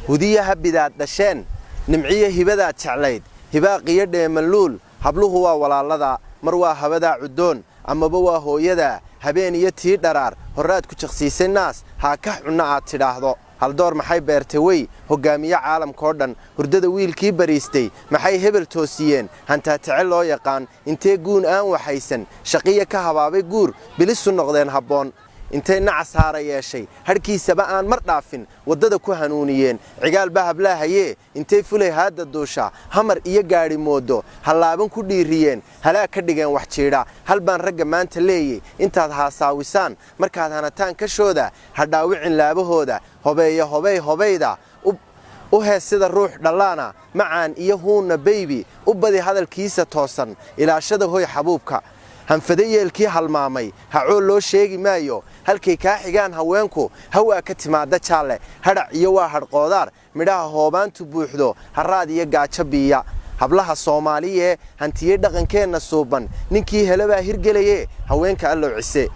Hudiya habidaad dhasheen, nimciyo hibadaad jeclayd, hibaaqiyo dheemanluul. Habluhu waa walaaladaa, mar waa habadaa cuddoon amaba waa hooyadaa habeen iyo tii dharaar horraad ku jaqsiisay naas haakax cunno aad tidhaahdo. Haldoor maxay beertay wey hoggaamiye caalamkao dhan? Hurdada wiilkii bariistay maxay hebel toosiyeen? Hantaatace loo yaqaan intee guun aan waxaysan, shaqiya ka habaabay guur bilisu noqdeen habboon. Intay nacas haara yeeshay hadhkiisaba aan mar dhaafin waddada ku hanuuniyeen. Cigaal ba hablaahayee intay fulay haadda duusha hamar iyo gaadhi moodo hallaaban ku dhiiriyeen, halaag ka dhigeen wax jiidha. Hal baan ragga maanta leeyey: intaad haasaawisaan markaad hanataan kashooda, ha dhaawicin laabahooda. Hobeeya hobey hobayda u hees sida ruux dhallaana macaan iyo huunna beybi u badi hadalkiisa toosan. Ilaashada hoy xabuubka hanfade yeelkii halmaamay, hacool loo sheegi maayo. Halkay kaa xigaan haweenku hawaa ka timaadda jaalle, hadhac iyo waa hadhqoodaar midhaha hoobaantu buuxdo, harraad iyo gaajo biiya. Hablaha Soomaaliyee hantiyey dhaqankeenna suuban, ninkii helabaa hirgelaye. Haweenka allow cise.